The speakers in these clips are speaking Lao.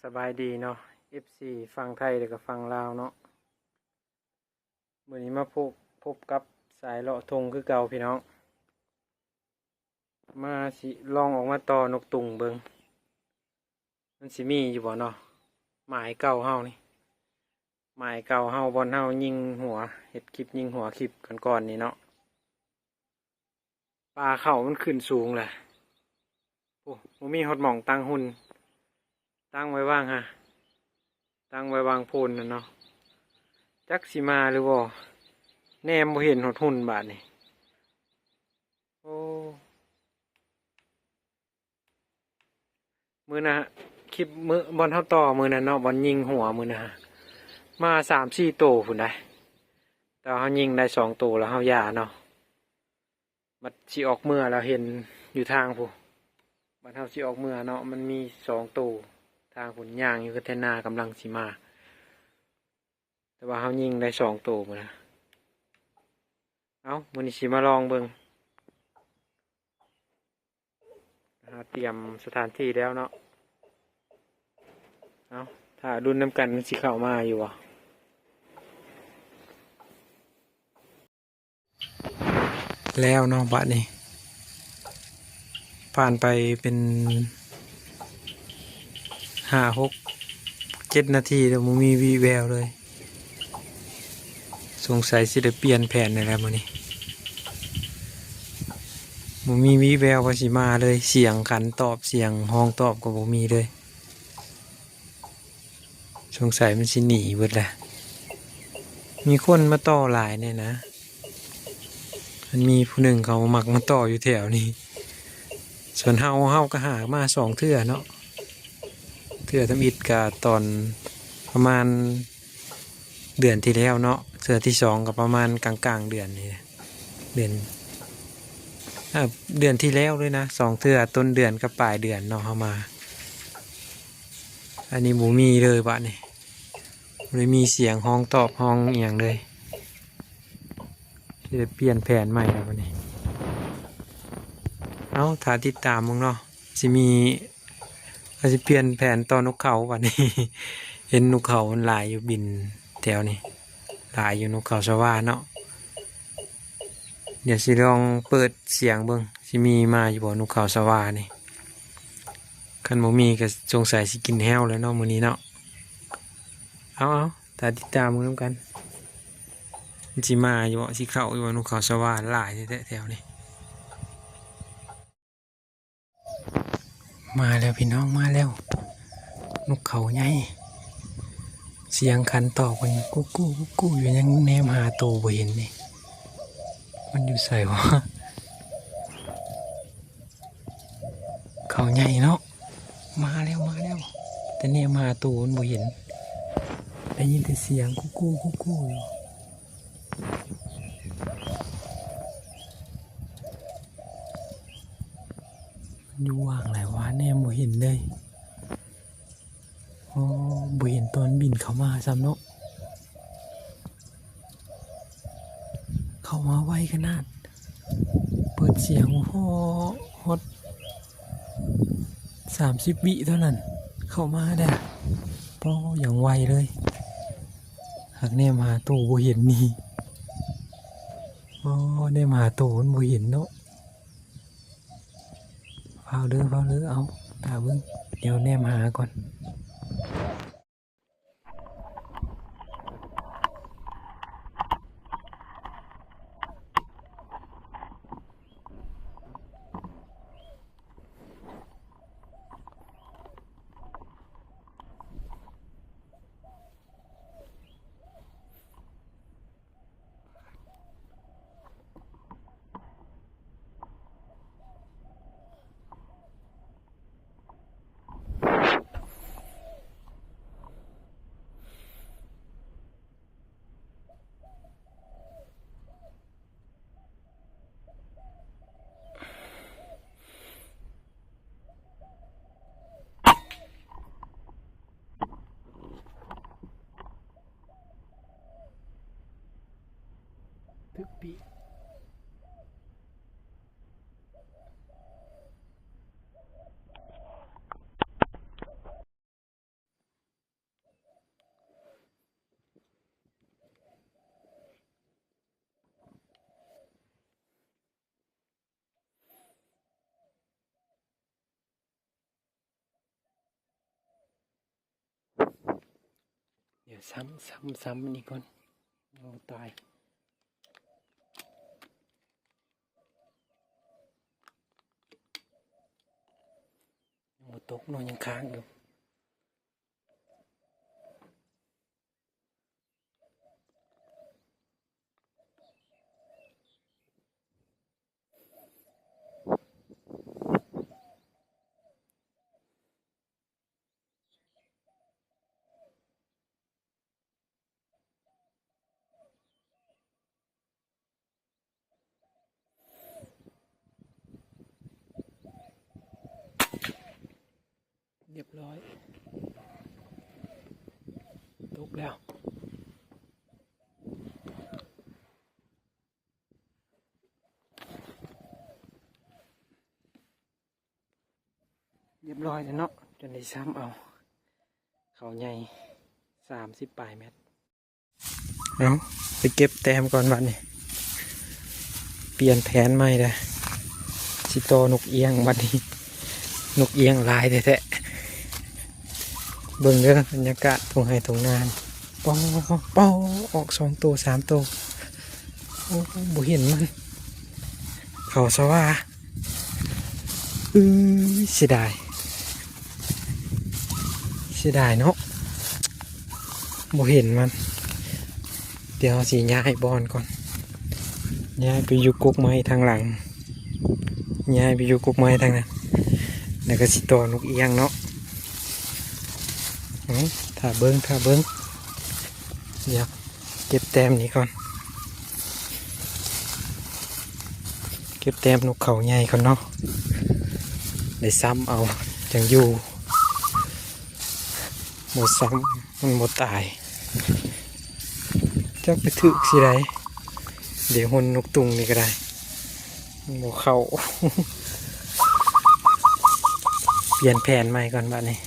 ສະບາຍດີເນາະ ເອັຟຊີ ຝັ່ງໄທ ແລະກະຝັ່ງລາວເນາະ. ມື້ນີ້ມາພົບ ພົບກັບສາຍເລາະທົ່ງຄືເກົ່າພີ່ນ້ອງ. ມາຊິລອງອອກມາຕໍ່ນົກຕຸ່ງເບິ່ງ ມັນຊິມີຢູ່ບໍ່ເນາະ. ໝາຍເກົ່າເຮົານີ້ ໝາຍເກົ່າເຮົາ ບ່ອນເຮົາຍິງຫົວ ເຮັດຄລິບຍິງຫົວຄລິບກ່ອນໆນີ້ເນາະ. ປ່າເຂົ້າມັນຂຶ້ນສູງແຫຼະ. ໂອ້ ບໍ່ມີຮອດໝ່ອງຕັ້ງຮຸ່ນ ຕັ້ງໄວ້ວາງຫາ ຕັ້ງໄວ້ວາງໂພນນັ້ນເນາະ. ຈັກຊິມາຫຼືບໍ່ ແນມບໍ່ເຫັນຮອດຮຸ່ນບາດນີ້. ໂອ້ ມື້ນະ ຄລິບມື້ ບ່ອນເຮົາຕໍ່ມື້ນັ້ນເນາະ ບ່ອນຍິງຫົວມື້ນະ ມາສາມສີ່ໂຕພຸ້ນໃດ໋. ແຕ່ວ່າເຮົາຍິງໄດ້ສອງໂຕແລ້ວເຮົາຢ່າເນາະ. ບັດຊິອອກເມືອແລ້ວເຫັນຢູ່ທາງພຸ້ນ ບັດເຮົາຊິອອກເມືອເນາະ ມັນມີສອງໂຕທາງພຸ້ນ ຍ່າງຢູ່ກະແທ່ນນາກຳລັງຊິມາ. ແຕ່ວ່າເຮົາຍິງໄດ້ສອງໂຕພຸ້ນນະ. ເອົ້າ ມື້ນີ້ຊິມາລອງເບິ່ງ ຫາຕຽມສະຖານທີ່ແລ້ວເນາະ. ເອົ້າ ຖ້າລຸ້ນນຳກັນ ມັນຊິເຂົ້າມາຢູ່ບໍ່. ແລ້ວເນາະ ບາດນີ້ຜ່ານໄປເປັນຫ້າ ຫົກ ເຈັດນາທີແລ້ວ ບໍ່ມີວີ່ແວວເລີຍ. ສົງໄສຊິໄດ້ປ່ຽນແຜນແລ້ວມື້ນີ້ ບໍ່ມີວີ່ແວວວ່າຊິມາເລີຍ. ສຽງຂັນຕອບ ສຽງຮ້ອງຕອບກໍບໍ່ມີເລີຍ. ສົງໄສມັນຊິໜີເບິດແຫຼະ. ມີຄົນມາຕໍ່ຫຼາຍແນ່ນະ ມັນມີຜູ້ໜຶ່ງເຂົາມັກມາຕໍ່ຢູ່ແຖວນີ້. ສ່ວນເຮົາ ເຮົາກໍຫາມາສອງເທື່ອເນາະ ເທື່ອທຳອິດກໍຕອນປະມານເດືອນທີ່ແລ້ວເນາະ ເທື່ອທີສອງກໍປະມານກາງໆເດືອນນີ້ ເດືອນ ເອີ ເດືອນທີ່ແລ້ວເລີຍນະ ສອງເທື່ອ ຕົ້ນເດືອນກັບປາຍເດືອນເນາະ ເຮົາມາ. ອັນນີ້ບໍ່ມີເລີຍບາດນີ້ ບໍ່ໄດ້ມີສຽງຮ້ອງຕອບຮ້ອງອີ່ຫຍັງເລີຍ. ຊິໄດ້ປ່ຽນແຜນໃໝ່ແລ້ວບາດນີ້. ເອົ້າ ຖ້າຕິດຕາມເບິ່ງເນາະ ຊິມີ ເຮົາຊິປ່ຽນແຜນຕໍ່ນົກເຂົາບາດນີ້. ເຫັນນົກເຂົາມັນຫຼາຍຢູ່ ບິນແຖວນີ້ ຫຼາຍຢູ່ ນົກເຂົາຊະວາເນາະ. ດຽວຊິລອງເປີດສຽງເບິ່ງ ຊິມີມາຢູ່ບໍ່ ນົກເຂົາຊະວານີ້. ຄັນບໍ່ມີກໍສົງໄສຊິກິນແຮ້ວແລ້ວເນາະ ມື້ນີ້ເນາະ. ເອົາໆ ຖ້າຕິດຕາມເບິ່ງນຳກັນ ມັນຊິມາຢູ່ບໍ່ ຊິເຂົ້າຢູ່ບໍ່ ນົກເຂົາຊະວາຫຼາຍແທ້ໆແຖວນີ້. ມາແລ້ວພີ່ນ້ອງ ມາແລ້ວ ນົກເຂົາໃຫຍ່ ສຽງຂັນຕອບກັນກຸກກູ ກຸກກູຢູ່ ຍັງແນມຫາໂຕບໍ່ເຫັນນີ້ ມັນຢູ່ໃສວະ? ເຂົາໃຫຍ່ເນາະ ມາແລ້ວ ມາແລ້ວ ແຕ່ແນມຫາໂຕມັນບໍ່ເຫັນ ໄດ້ຍິນແຕ່ສຽງກຸກກູ ກຸກກູຢູ່. ຢູ່ຫວ່າງໃດວະ ແນມບໍ່ເຫັນເລີຍ. ອໍ ບໍ່ເຫັນຕອນບິນເຂົ້າມາຊ້ຳເນາະ ເຂົ້າມາໄວຂະໜາດ ເປີດສຽງ ໂອ້ ຮອດສາມສິບວິເທົ່ານັ້ນ ເຂົ້າມາແລ້ວ ປໍ ຢ່າງໄວເລີຍ. ຫາກແນມຫາໂຕບໍ່ເຫັນນີ້ ອໍ ແນມຫາໂຕມັນບໍ່ເຫັນເນາະ. ຟ້າວເດີ ຟ້າວເດີ ເອົາ ຖ້າເບິ່ງ ດຽວແນມຫາກ່ອນ. ຖືກປີກ. ຊ້ຳ ຊ້ຳ ຊ້ຳມັນອີກກ່ອນ. ໂອ້ ຕາຍ. ຍັງບໍ່ຕົກເນາະ ຍັງຄ້າງຢູ່. ຮຽບຮ້ອຍ ຕົກແລ້ວ. ຮຽບຮ້ອຍແລ້ວເນາະ ຈົນໄດ້ຊ້ຳເອົາເຂົ້າໃຫຍ່ ສາມສິບປາຍແມັດ. ເອົາ ໄປເກັບແຕ້ມກ່ອນບັດນີ້ ປ່ຽນແຜນໃໝ່ເດີ້ ຊິຕໍ່ນົກອຽງບັດນີ້. ນົກອຽງຫຼາຍແທ້ໆ. ເບິ່ງເດີ້ ບັນຍາກາດທົ່ງໄຮ່ທົ່ງນາ. ປອ ປອ ອອກສອງໂຕ ສາມໂຕ. ໂອ້ ບໍ່ເຫັນມັນ ເຂົ້າສະຫວ່າ. ອື ເສຍດາຍ ເສຍດາຍເນາະ ບໍ່ເຫັນມັນ. ດຽວເຮົາຊິຍ້າຍບ່ອນກ່ອນ ຍ້າຍໄປຢູ່ກົກໄມ້ທາງຫຼັງ ຍ້າຍໄປຢູ່ກົກໄມ້ທາງນັ້ນ ແລ້ວກໍຊິຕໍ່ນົກອຽງເນາະ. ເອົ້າ ຖ້າເບິ່ງ ຖ້າເບິ່ງ ດຽວເກັບແຕ້ມນີ້ກ່ອນ ເກັບແຕ້ມນົກເຂົາໃຫຍ່ກ່ອນເນາະ ໄດ້ຊ້ຳເອົາຈັ່ງຢູ່. ບໍ່ຊ້ຳ ມັນບໍ່ຕາຍ ຈັກໄປຖືກຊິໃດ. ເດ ຫົນນົກຕຸງນີ້ກໍໄດ້ ມັນບໍ່ເຂົ້າ. ປ່ຽນແຜນໃໝ່ກ່ອນບັດນີ້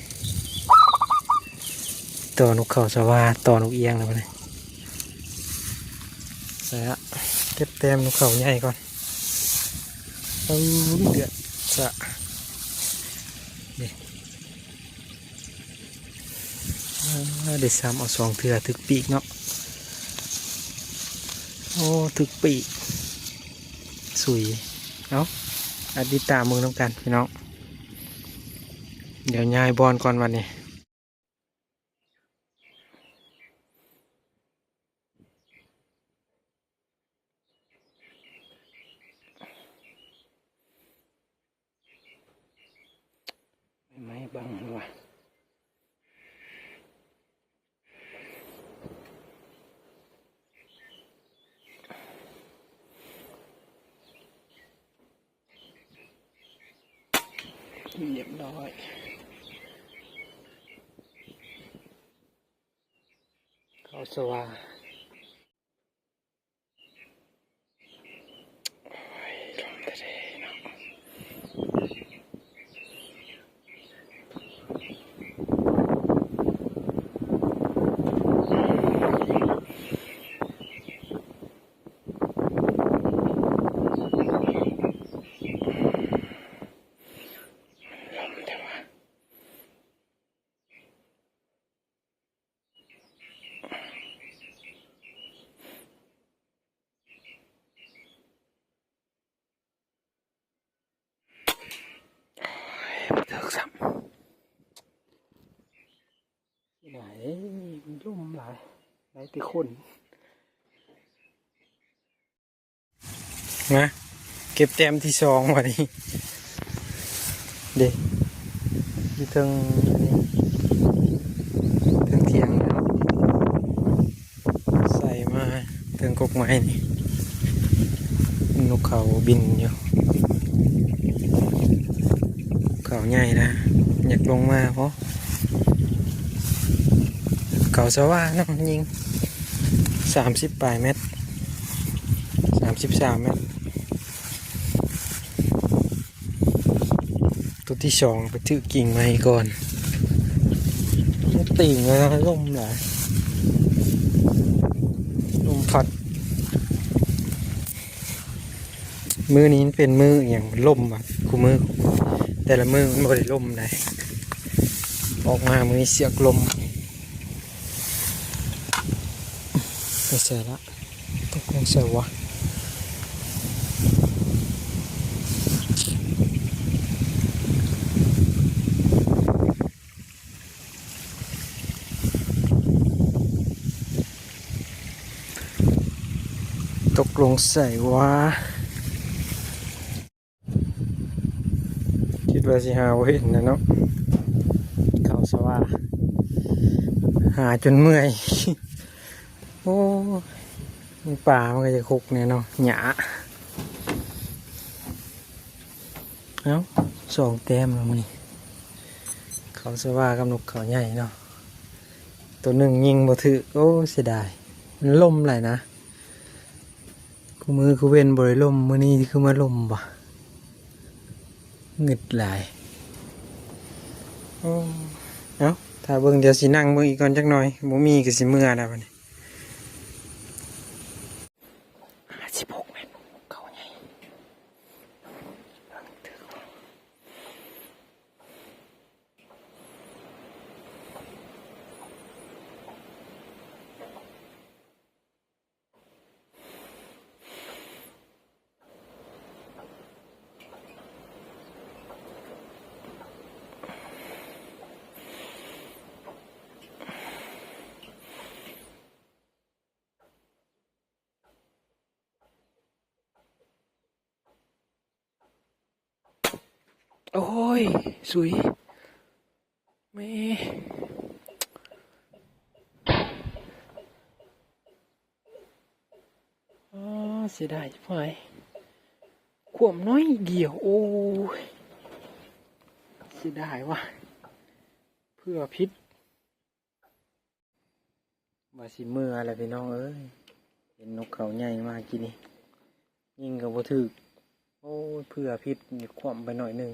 ຕໍ່ນົກເຂົາສະຫວ່າ ຕໍ່ນົກອຽງແລ້ວບັດນີ້. ໃສ່ລະ ເກັບແຕ້ມນົກເຂົາໃຫຍ່ກ່ອນ. ເອີ ເດືອດຊະ ນີ້ ອາ ໄດ້ຊ້ຳເອົາສອງເທື່ອ ຖືກປີກເນາະ. ໂອ້ ຖືກປີກ ສຸຍ. ເອົາ ອາ ຕິດຕາມເບິ່ງນຳກັນພີ່ນ້ອງ. ດຽວຍ້າຍບ່ອນກ່ອນບັດນີ້. ໃບໄມ້ບັງຫັ້ນຫວາ. ຮຽບຮ້ອຍ ເຂົ້າສະຫວ່າ. ໂອ້ຍ ລົມແທ້ໆເນາະ. ໂອ້ຍ ບໍ່ຖືກຊ້ຳ. ເສຍດາຍເດ້ ມັນລົມຫຼາຍ ໄດ້ແຕ່ຂົນ. ມາເກັບແຕ້ມທີສອງບັດນີ້ ເດ້ ຢູ່ເທິງ ເທິງຖຽງເນາະ ໃສ່ມາເທິງກົກໄມ້ນີ້ ນົກເຂົາບິນຢູ່ ເຂົາໃຫຍ່ນະ ຢາກລົງມາບໍ່? ເຂົາສະຫວ່າເນາະ ຍິງສາມສິບປາຍແມັດ ສາມສິບສາມແມັດ. ຕົວທີສອງໄປຖືກກິ່ງໄມ້ກ່ອນ ຕີງແລ້ວ ລົມຫຼາຍ ລົມພັດ. ມື້ນີ້ມັນເປັນມື້ອີ່ຫຍັງ ມັນລົມຫວາ ຄູ່ມື້ ແຕ່ລະມື້ມັນບໍ່ໄດ້ລົມໃດ ອອກມາມື້ນີ້ເສຍລົມ. ໃສ່ລະ ຕົກລົງໃສ່ວະ? ຕົກລົງໃສ່ວະ? ຄິດວ່າຊິຫາບໍ່ເຫັນແລ້ວເນາະ ເຂົ້າສະຫວ່າ ຫາຈົນເມື່ອຍ. ໂອ້ ມັນປ່າມັນກໍຈະຄົກແນ່ເນາະ ຫຍ້າ. ເອົ້າ ສອງແຕ້ມແລ້ວມື້ນີ້ ເຂົ້າສະຫວ່າກັບນົກເຂົາໃຫຍ່ເນາະ. ໂຕໜຶ່ງຍິງບໍ່ຖືກ ໂອ້ ເສຍດາຍ ມັນລົມຫຼາຍນະ. ຄູ່ມື້ຄູ່ເວັນບໍ່ໄດ້ລົມ ມື້ນີ້ຄືມາລົມວະ ງຶດຫຼາຍ. ໂອ້ ເອົ້າ ຖ້າເບິ່ງ ດຽວຊິນັ່ງເບິ່ງອີກກ່ອນຈັກໜ່ອຍ ບໍ່ມີກໍຊິເມືອແລ້ວບັດນີ້. ຫ້າສິບຫົກແມັດ ເຂົາໃຫຍ່ ເບິ່ງຖືກ. ໂອ້ຍ ສຸຍ ແມ່ ອໍ ເສຍດາຍຊິບຫາຍ ຂວມໜ້ອຍດຽວ. ໂອ້ຍ ເສຍດາຍວ່ະ ເຜື່ອຜິດ. ວ່າຊິເມືອແລ້ວພີ່ນ້ອງເອີຍ ເຫັນນົກເຂົາໃຫຍ່ມາກີ້ນີ້ ຍິງກໍບໍ່ຖືກ. ໂອ້ຍ ເຜື່ອຜິດ ຂວ້ຳໄປໜ້ອຍໜຶ່ງ.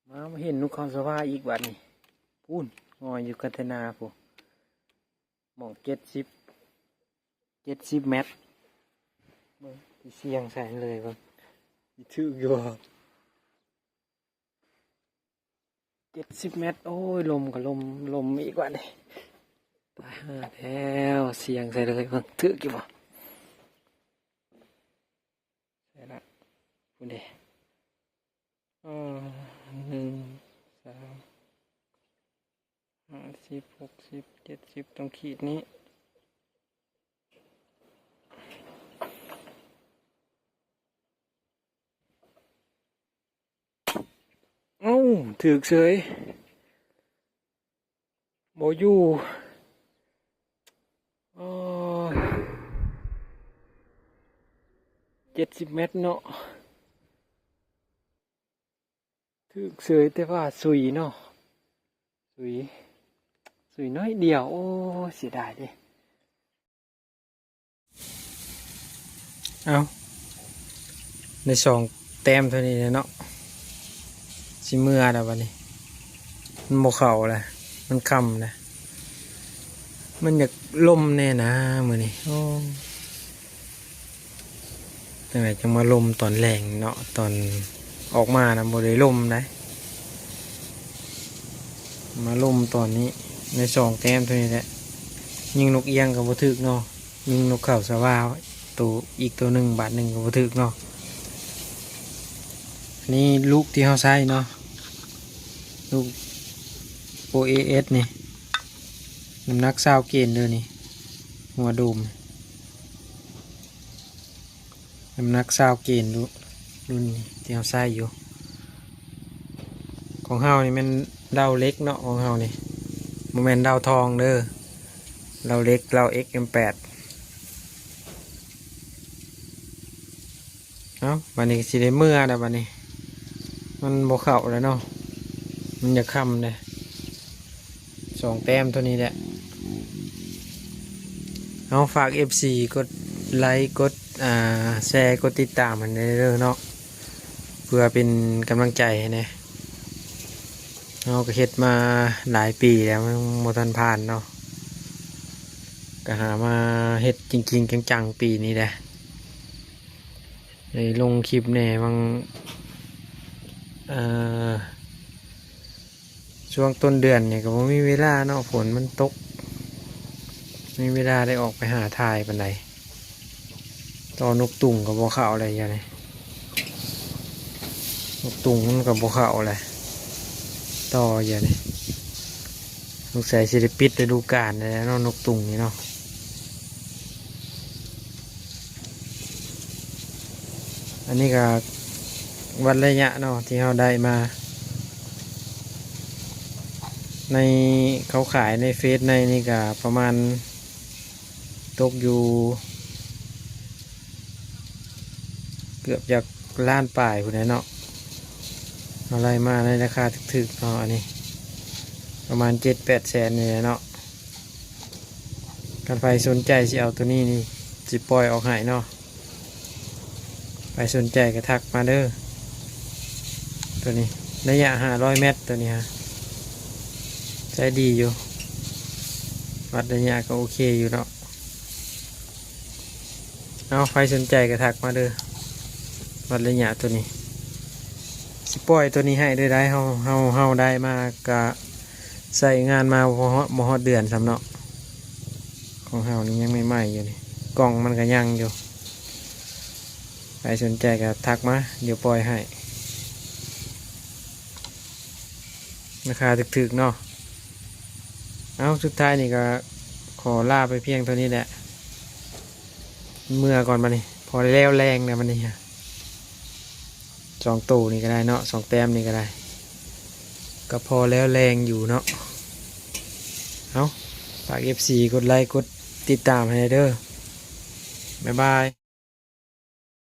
ມາ ມາເຫັນນົກເຂົາສະຫວ່າອີກບາດນີ້ ພຸ້ນ ງອຍຢູ່ຄັນເທນາພຸ້ນ ໝ່ອງເຈັດສິບ ເຈັດສິບແມັດ. ເບິ່ງ ຊິສ່ຽງໃສ່ເລີຍເບິ່ງ ຊິຖືກຢູ່ບໍ່? ເຈັດສິບແມັດ. ໂອ້ຍ ລົມກໍລົມ ລົມອີກບາດນີ້ ຕາຍຫ່າແລ້ວ. ສ່ຽງໃສ່ເລີຍເບິ່ງ ຖືກຢູ່ບໍ່? ໃສ່ລະ ພຸ້ນເດ. ເອີ ໜຶ່ງ ສອງ ຫ້າສິບ ຫົກສິບ ເຈັດສິບ ຕ້ອງຂີດນີ້. ເອົ້າ ຖືກເສີຍ ບໍ່ຢູ່. ໂອ້ຍ ເຈັດສິບແມັດເນາະ ຖືກເສີຍ ແຕ່ວ່າສຸຍເນາະ ສຸຍ ສຸຍໜ້ອຍດຽວ. ໂອ້ ເສຍດາຍເດ້. ເອົ້າ ໄດ້ສອງແຕ້ມເທົ່ານີ້ແຫຼະເນາະ ຊິເມືອແລ້ວບັດນີ້. ມັນບໍ່ເຂົ້າແລ້ວ ມັນຄ່ຳແລ້ວ ມັນຢາກລົມແດ່ນະມື້ນີ້. ໂອ້ ຈັ່ງໃດຈັ່ງມາລົມຕອນແລງເນາະ ຕອນອອກມານະບໍ່ໄດ້ລົມໃດ. ມາລົມຕອນນີ້ ໄດ້ສອງແຕ້ມເທົ່ານີ້ແຫຼະ. ຍິງນົກອຽງກໍບໍ່ຖືກເນາະ ຍິງນົກເຂົາສະຫວ່າໂຕ ອີກໂຕໜຶ່ງບາດໜຶ່ງກໍບໍ່ຖືກເນາະ. ອັນນີ້ລູກທີ່ເຮົາໃຊ້ເນາະ ລູກໂອເອເອັສນີ້ ນ້ຳໜັກຊາວເກນເດີນີ້ ຫົວໂດມ. ນ້ຳໜັກຊາວເກນ ລຸ ລຸ້ນນີ້ທີ່ເຮົາໃຊ້ຢູ່. ຂອງເຮົານີ້ແມ່ນເລົາເຫຼັກເນາະ ຂອງເຮົານີ້ ບໍ່ແມ່ນເລົາທອງເດີ ເລົາເຫຼັກ ເລົາເອັກເອັມແປດ. ເອົ້າ ບາດນີ້ກໍຊິໄດ້ເມືອແລ້ວ ບາດນີ້ມັນບໍ່ເຂົ້າແລ້ວເນາະ ມັນຢາກຄ່ຳເດ້. ສອງແຕ້ມເທົ່ານີ້ແຫຼະ. ເຮົາຝາກເອັຟຊີກົດໄລ ກົດ ອ່າ ແຊ ກົດຕິດຕາມໃຫ້ແດ່ເດີເນາະ ເພື່ອເປັນກຳລັງໃຈໃຫ້ແດ່. ເຮົາກໍເຮັດມາຫຼາຍປີແລ້ວ ຍັງບໍ່ທັນຜ່ານເນາະ ກໍຫາມາເຮັດຈິງໆ ຈັງໆ ປີນີ້ແຫຼະ. ໄດ້ລົງຄລິບແດ່ຫວ່າງ ເອີ ຊ່ວງຕົ້ນເດືອນນີ້ກໍບໍ່ມີເວລາເນາະ ຝົນມັນຕົກ ມີເວລາໄດ້ອອກໄປຫາຖ່າຍປານໃດ. ຕໍ່ນົກຕຸ່ງກໍບໍ່ເຂົ້າແລ້ວດຽວນີ້ ນົກຕຸ່ງມັນກໍບໍ່ເຂົ້າແລ້ວ ຕໍ່ດຽວນີ້ ສົງໄສຊິໄດ້ປິດລະດູການແລ້ວເນາະ ນົກຕຸ່ງນີ້ເນາະ. ອັນນີ້ກໍວັດໄລຍະເນາະ ທີ່ເຮົາໄດ້ມາ ໃນເຂົາຂາຍໃນເຟສໃນນີ້ກໍປະມານ ຕົກຢູ່ເກືອບຈາກລ້ານປາຍພຸ້ນແຫຼະເນາະ. ເຮົາໄລ່ມາໃນລາຄາຖືກໆເນາະ ອັນນີ້ປະມານເຈັດແປດແສນນີ້ແຫຼະເນາະ. ຄັນໃຜສົນໃຈຊິເອົາໂຕນີ້ນີ້ ຊິປ່ອຍອອກໃຫ້ເນາະ. ໃຜສົນໃຈກໍທັກມາເດີ. ໂຕນີ້ໄລຍະຫ້າຮ້ອຍແມັດ ໂຕນີ້ຮະ ໃຊ້ດີຢູ່ ວັດໄລຍະກໍໂອເຄຢູ່ເນາະ. ເອົາ ໃຜສົນໃຈກໍທັກມາເດີ ວັດໄລຍະໂຕນີ້ ຊິປ່ອຍໂຕນີ້ໃຫ້ເດີ. ໄດ້ ເຮົາ ເຮົາ ເຮົາໄດ້ມາກະໃຊ້ງານມາບໍ່ຮອດ ບໍ່ຮອດເດືອນຊ້ຳເນາະ. ຂອງເຮົານີ້ຍັງໃໝ່ໆຢູ່ນີ້ ກ່ອງມັນກໍຍັງຢູ່. ໃຜສົນໃຈກໍທັກມາ ດຽວປ່ອຍໃຫ້ ລາຄາຖືກໆເນາະ. ເອົາ ສຸດທ້າຍນີ້ກໍຂໍລາໄປພຽງເທົ່ານີ້ແຫຼະ ເມືອກ່ອນບັດນີ້ ພໍແລ້ວແລງແລ້ວບັດນີ້. ສອງໂຕນີ້ກໍໄດ້ເນາະ ສອງແຕ້ມນີ້ກໍໄດ້ ກໍພໍແລ້ວແລງຢູ່ເນາະ. ເອົາ ຝາກເອັຟຊີກົດໄລກົດຕິດຕາມໃຫ້ແດ່ເດີ. ບາຍບາຍ.